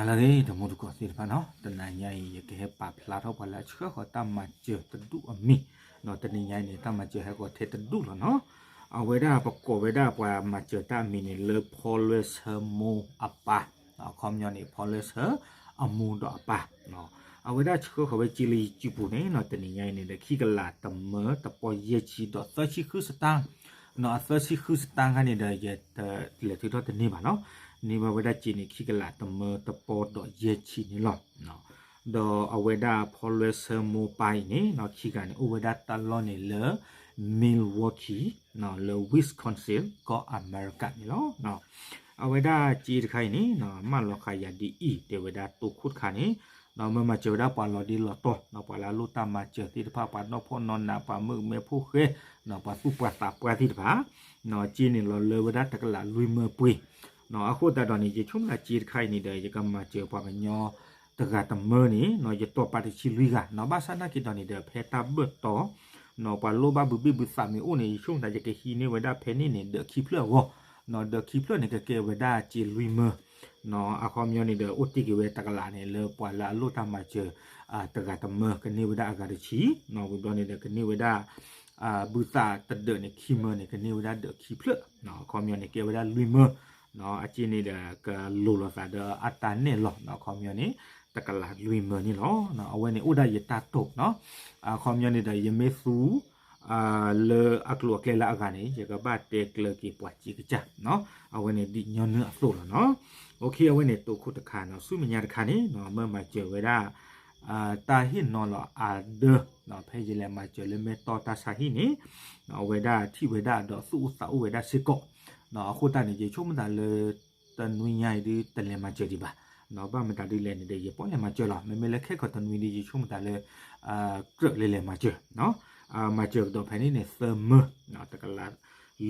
လၢအဂ့ၤ တမူတကိးသ့ၣ်တဖၣ်နီၤ, တနၤညါအံၤ ယကဟဲပာ်ဖျါထီၣ်ပှၤလၢအဆှၢဃီၤတၢ်မၤစၢၤတဒူၣ်အမံၤ, တနံၤညါအံၤန့ၣ် တၢ်မၤစၢၤဟဲဃီၤထဲတဒူၣ်လီၤနီၤ. အဝဲဒၣ်ပကိးဝဲဒၣ်ပှၤမၤစၢၤတၢ်အမံၤန့ၣ် လၢဖီလၢဆၢမိၢ်အပၢ်, အခီပညီန့ၣ် ဖီလၢဆၢအမိၢ်ဒီးအပၢ်, အဝဲဒၣ်ဆှၢဃီၤဝဲစ့လၢယစုပူၤန့ၣ်နီၤ, တနံၤညါအံၤန့ၣ်ဒီး ခံကလးတမၢတပီယဲၢ်ဆံဒီးသၢဆံဃုစတၢၣ်, နီၤ အသၢဆံဃုစတၢၣ်ခါန့ၣ်ဒီး ယတလဲၤထုးထီၣ်တန့ၢ်ဘၣ်နီၤ, န့ၢ်ဘၣ်ဝဲဒၣ်စ့န့ၣ် ခံကလးတမၢတပီဒီးယဲၢ်ဆံန့ၣ်လီၤ. ဒီးအဝဲဒၣ်ဖီလၢဆၢမိၢ်ပၢ်အံၤန့ၣ်နီၤ, ခံဂၤန့ၣ် အိၣ်ဝဲဒၣ်တၢ်လီၢ်န့ၣ်လၢ Milwaukee နီၤ လၢ Wisconsin ကီၢ်အမဲရကၤန့ၣ်လီၤ. အဝဲဒၣ်စ့တခါအံၤန့ၣ်နီၤ, မၢလီၤဃာ်ယၤဒ်အံၤ တဲဝဲဒၣ်တိခိၣ်တခါန့ၣ်, နီၤ မၢမၤစၢၤဝဲဒၣ်ပှၤလီၤဒ့လီၤတီၤနီၤ, ပှၤလၢအလိၣ်တၢ်မၤစၢၤသ့ၣ်တဖၣ်, ပှၤနီၢ်ဖှီၣ်နီၢ်နး, ပှၤမုၣ်ကမဲဖိဃဲ, နီၤ ပှၤသူၣ်ပှၢ်သးပှၢ်သ့ၣ်တဖၣ်, နီၤ စ့န့ၣ်လီၤလၢဝဲဒၣ်တကလးလွံၢ်မၢပှ့ၤ, နီၤ အဃိသတးဒီးန့ၣ် ယဆိကမိၣ်သးစ့တခါအံၤန့ၣ်ဒီး ယကမၤစၢၤပှၤကညီတဂၤတမၢန့ၣ် နီၤ ယတီၤပာ်တဆံလွံၢ်ဂၤ, နီၤ ဘၣ်ဆၣ်နာ်က့ၤဒီးန့ၣ်ဒီး ဖဲတၢ်ဘၢၣ်တီၤ နီၤ ပှၤလိၣ်ဘၣ်ဘုးဘ့ၣ်ဘုးသးမ့ၢ်အိၣ်န့ၣ် ယဆိကမိၣ်သးယကဟံးန့ၢ်ဝဲဒၣ်ဖဲန့ၣ်န့ၣ် ဒၢးခံဖျၢၣ်အဂီၢ်, နီၤ ဒၢးခံဖျၢၣ်န့ၣ် ကကဲဝဲဒၣ်စ့လွံၢ်မၢ, နီၤ အခီပညီန့ၣ်ဒီး အိၣ်တ့ၢ်က့ၤဝဲတကလးန့ၣ် လၢပှၤလၢအလိၣ်တၢ်မၤစၢၤ တဂၤတမၢ ကန့ၢ်ဝဲဒၣ်အဂၤတဆံ, နီၤ ဝံၤဘျီန့ၣ်ဒီး ကန့ၢ်ဝဲဒၣ် ဘုးသးတဒၢးန့ၣ် ခံမၢန့ၣ် ကန့ၢ်ဝဲဒၣ်ဒၢးခံဖျၢၣ်, နီၤ အခီပညီန့ၣ် ကဲဝဲဒၣ်လွံၢ်မၢ, နီၤ အစ့န့ၣ်ဒီး ကလိၤလိာ်သးဒီးအတၢ်နဲၣ်လီၤ, နီၤ အခီပညီန့ၣ် တကလးလွံၢ်မၢန့ၣ်လီၤ. အဝဲန့ၣ်အိၣ်ဒၣ်ယတၢ်တိာ်နီၤ, အခီပညီန့ၣ်ဒီး ယမ့ၢ်သူ လၢအကျိၤအကျဲလၢအဂၤန့ၣ် ယကဘၣ်တဲကျၢၤက့ၤပှၤစ့ကစၢ်, နီၤ အဝဲန့ၣ်ဒ်ညီနုၢ်အသိးလီၤနီၤ. အဝဲန့ၣ်တိခိၣ်တခါနီၤ, ဆူမဲာ်ညါတခါန့ၣ် မၢမၤစၢၤဝဲဒၣ် တၢ်ဟ့ၣ်နီၤလီၤအဒၢ, နီၤ ဖဲယလဲၤမၤစၢၤလၢမဲၢ်တီၢ်တၢ်ဆါဟံၣ်န့ၣ်, နီၤ အဝဲဒၣ်ထံၣ်ဝဲဒၣ်ဒီးသူၣ်အိၣ်သးအိၣ်ဝဲဒၣ်စ့ၢ်ကီး, နီၤ အဃိသတးန့ၣ် ယဆိကမိၣ်သးလၢ တနွံညါအံၤဒုးတလဲၤမၤစၢၤဒံးဘၣ်, နီၤ ဘၣ်မတၤဒ်လဲၣ်န့ၣ်ဒီး ယပီၣ်လဲၤမၤစၢၤလီၤ. မ့မ့ၢ်လၢခဲကိာ်တနွံဒုး ယဆိကမိၣ်သးလၢ ကြၢးလဲၤလဲၤမၤစၢၤ, မၤစၢၤကဒီးဖဲန့ၣ်န့ၣ် သၢမၢ, တကလး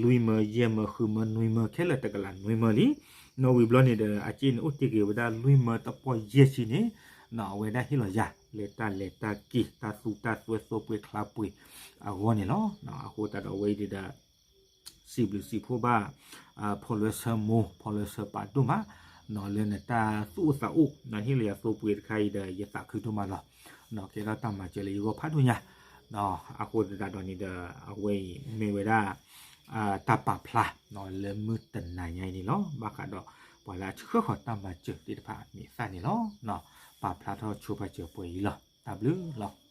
လွံၢ်မၢ ယဲၢ်မၢ ဃုမၢ နွံမၢ ခဲလၢာ်တကလးနွံမၢလံ, နီၤ ဝံၤဘျီန့ၣ်ဒီး အစ့န့ၣ်အိၣ်တ့ၢ်က့ၤဝဲဒၣ်လွံၢ်မၢတပီၢ်ယဲၢ်ဆံန့ၣ်, နီၤ အဝဲဒၣ်ဟ့ၣ်လီၤယၤ လၢတၢ်လဲၤတၢ်က့ၤ တၢ်သူတၢ်သွဲသိပှ့ၤချါပှ့ၤအဂီၢ်န့ၣ်လီၤ. အဃိသတးဒီးအဝဲအံၤဒုးဒီး စံးဘျုးစံးဖှိၣ်ဘၣ် ဖီလၢဆၢမိၢ် ဖီလၢဆၢပၢ်ဒိၣ်မး, နီၤ လၢနတၢ်သူၣ်အိၣ်သးအိၣ် နဟ့ၣ်လီၤယၤသိပှ့ၤတခါအံၤဒီး ယသးခုဒိၣ်မးလီၤ. နီၤ ကဲထီၣ်တၢ်မၤစၢၤလၢယဂီၢ်ဖးဒိၣ်ညါ, နီၤ အဃိသတးဒီးန့ၣ်ဒီး အဝဲအံၤမ့ၢ်ဝဲဒၣ် တၢ်ပာ်ဖျါ နီၤ လၢမုၢ်တနၤညါအံၤန့ၣ်လီၤ. ဘၣ်ဃးဒီးပှၤလၢအဆှၢဃီၤတၢ်မၤစၢၤသ့ၣ်တဖၣ်အမံၤအသၣ်န့ၣ်လီၤ. နီၤ ပာ်ဖျါထီၣ်ဆိပာ်စၢၤပှဲၤအံၤလီၤ. တၢ်ဘျုးလီၤ.